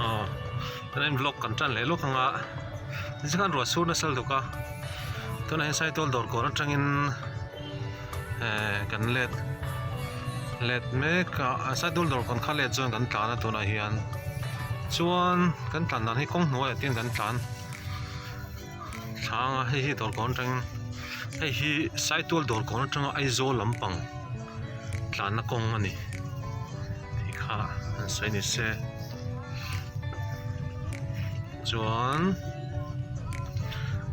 Aw tunah hian vlog kan tan leh lawk ang a tichuan khan ruah sur nasa lutuk a tunah hian Saitual dawr kawr atangin eh kan let let mek a Saitual dawr kawn kha let chuan kan tlan a tunah hian chuan kan tlan dan hi kawng hnuaiah te hian kan tlan. Thlanga hei hi dawrkawn atangin hei hi Saitual dawrkawn atanga Aizawl lampang tlanna kawng a ni tih kha an sawi ni se chuan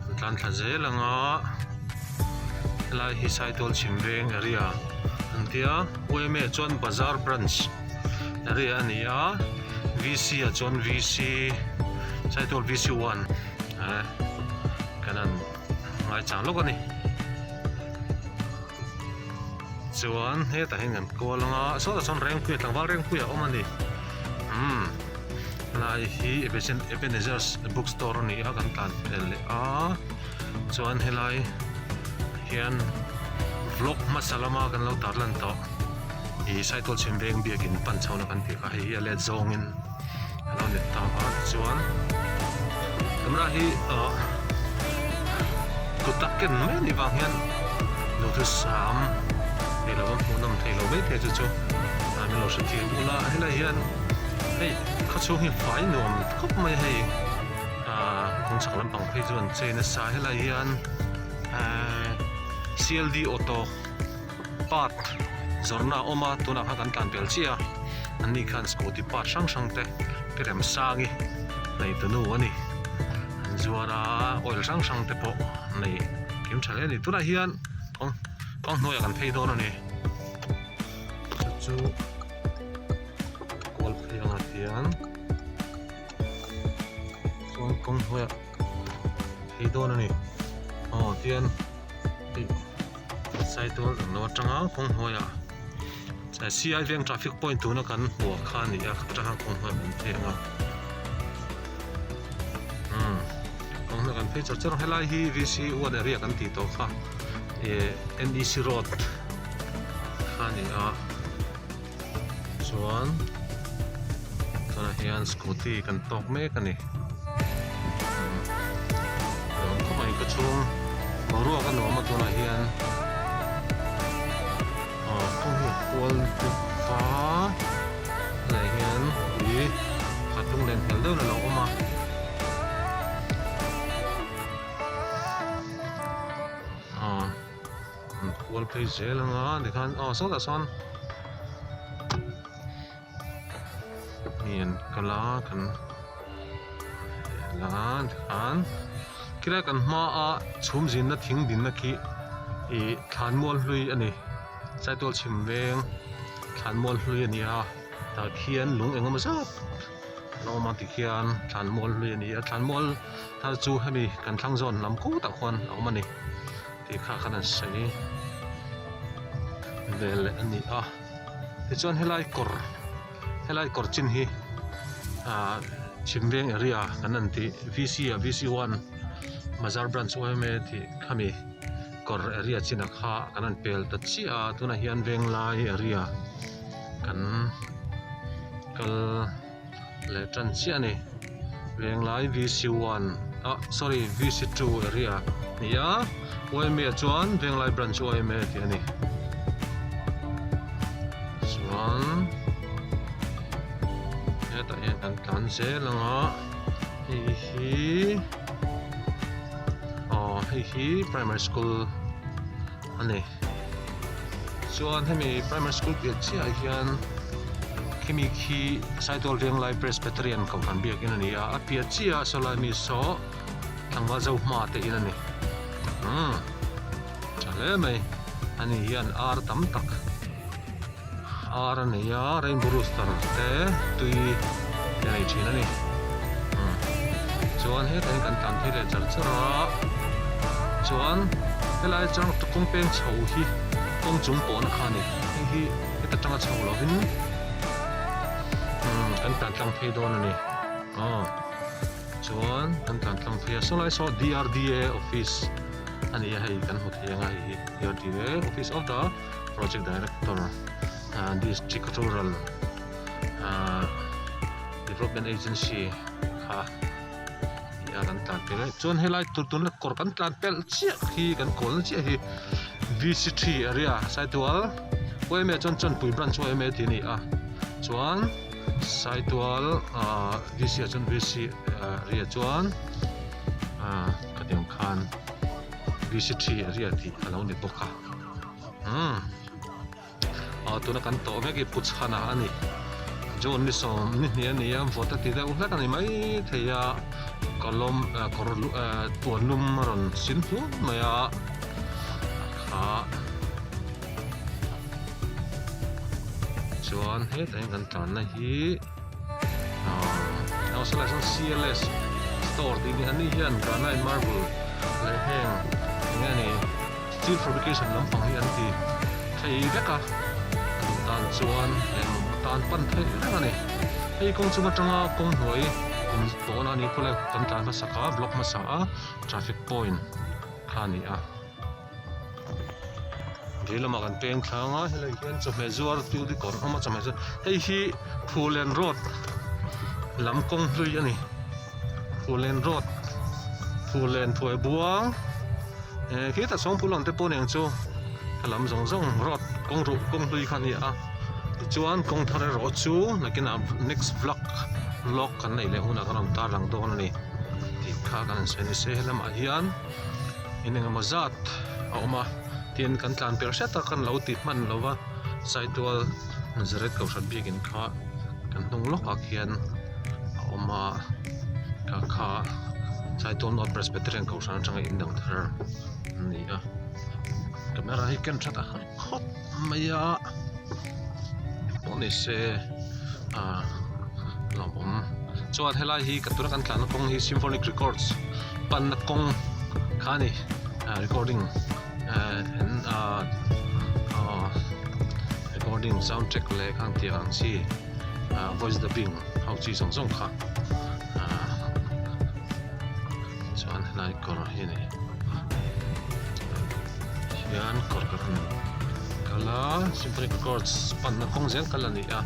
an tlan thla zel ang a helai hi Saitual chhim veng area an tia U_M_A chuan bazar branch area a ni a V_C ah chuan V_C Saitual V_C one. Eh kan han ngaichang lawk a ni chuan hetah hian kan kual ang a sawtah sawn rengpui tlangval rengpui a awm a ni umm helai hi Ebenezer's book store a ni a kan tlan pel leh a chuan helai hian vlog hmasa lama kan lo tarlan tawh ih Saitual chhim veng biakin pan chhohna kan tih kha hei hi a let zawngin. a lo ni ta a tichuan camera hi ah kut a ken mai a nih vang hian duhthusam thei lo a hmuh nawm thei lo mai thei chu chu ah min lo hre thiam ula helai hian hei khawchhung hi fai nuam khawp mai a hei ah kawng chhak lampang phei chu an chei nasa helai hian ehh C L D auto. Part zawrhna a awm a tunah khan kan tlan pel chiah a an ni khan scooty part hrang hrang te te remsangi nei tu nu a ni an zuar a oil hrang hrang te pawh nei kim tha hle a ni tunah hian kawng kawng hnuaiah kan phei dawn a ni chu chu kawl phei angah hian chuan kawng hnuaiah phei dawn a ni aw tian hei. Saitual ang lo atanga kawng hnuaiah CI veng traffic point tuna kan hmuh kha a ni a atanga kawng hnuaiah kan phei ang a umm kawng hnuaiah kan phei char char a helai hi VC one area kan tih tawh kha ih N_E_C road kha a ni a chuan tunah hian scooty kan tawk mek a ni umm khawp mai ka chhung boruak a nuam a tunah hian aw kawng hi a kual deuh va tunah hian ui khat lunglen hmel deuhin a lo awm a. An kual phei zel ang a tikhan aw sawtah sawn mi an kal a kan la tikhan khilai kan hmaa chhum zinna thing dinna khi ih thlanmual hlui a ni Saitual chhim veng thlanmual hlui a ni a tah khian lung eng emaw zat a awm a tikhian thlanmual hlui a ni a thlanmual thar chu hemi kan thlang zawn lam kawtah khuan a awm a ni. Tih kha khan an sawi vel leh a ni a tichuan helai kawr helai kawr chin hi ah chhim veng area kan han tih V C ah V C one bazar branch yma tih khami kawr area chinah kha kan han pel ta chiah a tunah hian venglai area kan kal. Leh tan chiah a ni Venglai VC one ah sorry VC 2 area a ni a yma ah chuan Venglai branch yma tih a ni chuan hetah hian kan tlan zel ang a hei hi aw hei hi primary school a ni. Chuan hemi primary school piah chiah ah hian khimi khi Saitual Venglai Presbyterian Kohhran biakin a ni a, a piah chiah ah sawlai mi saw tlangval Zohma te in a ni. Umm tha hle mai ani hian ar tam tak ar a nei a rainbow rooster te tui a nei thin a ni. Umm chuan hetah hian kan tlan phei leh char char a chuan helai atang kawng peng chho hi kawng chung pawhna kha a ni hei hi heta tanga chho lovin umm kan tlan tlang phei dawn a ni aw chuan kan tlan tlang phei a sawlai saw D_R_D_A office a ni a hei kan hmu thei ang a hei hi D_R_D_A office of the project director ah district rural ah. Development Agency kha a kan tlan pel a chuan helai tur tuna kawr kan tlan pelh chiah hi kan kawlna chiah hi V_C three area Saitual yma chuan Chawnpui branch yma tih a ni a chuan Saitual ahh V_C ah chuan V_C area chuan ahh khatiang khan V_C three area tih a lo ni bawk a umm. Aw tuna kan tawh vek hi pu chhana a ni June ni sawm ni hnih a ni a vawt a ti deuh hlek a ni mai thei a kalawm eh kawr eh tuan lum a rawn sin hlum mai a kha chuan hetah hian kan tlanna hi aw saw lai sawn C_L_S store tih hi ani hian granite marble leh heng eng nge ni. Steel fabrication lampang hi an ti thei vek a, duh tan chuan engmah tan pan theih reng a ni. Hei kawng chung atanga kawng hnuai in tawhna a ni khawlai kan tlan hmasak a, block hmasa a traffic point kha a ni a. Lei lamah kan peng thlang a, helai hian chawhmeh zuar tu te kawr awm a chawhmeh zuar hei hi Phullen road lam kawng hlui a ni. Phullen road Phullen phuai buang. Eh khitah sawngpui lam te pawh nen chu a lam zawng zawng road kawng ruh kawng hlui kha a ni a tichuan kawng thar erawh chu nakinah next vlog vlog kan neih leh hunah kan rawn tar lang dawn a ni tih kha kan han sawi nise helamah hian in engemaw zat a awm a tin kan tlan per hret a kan lo ti hman lo va Saitual Nazareth Kohhran biakin kha kan hnung lawkah khian a awm a kha kha Saitual North Presbyterian Kohhran atanga in dang thar a ni a camera hi ken that a har khawp mai a pawh ni se ah lawmawm chuan helai hi ka tuna kan tlanna kawng hi Symphonic Records panna kawng kha a ni ah recording ah ah recording sound track leh khang tih ang chi ah voice dubbing ho chi zawng zawng kha ah chuan helai kawr hi a ni hian kawr ka rawn kal a symphonic records panna kawng zel kal a ni a.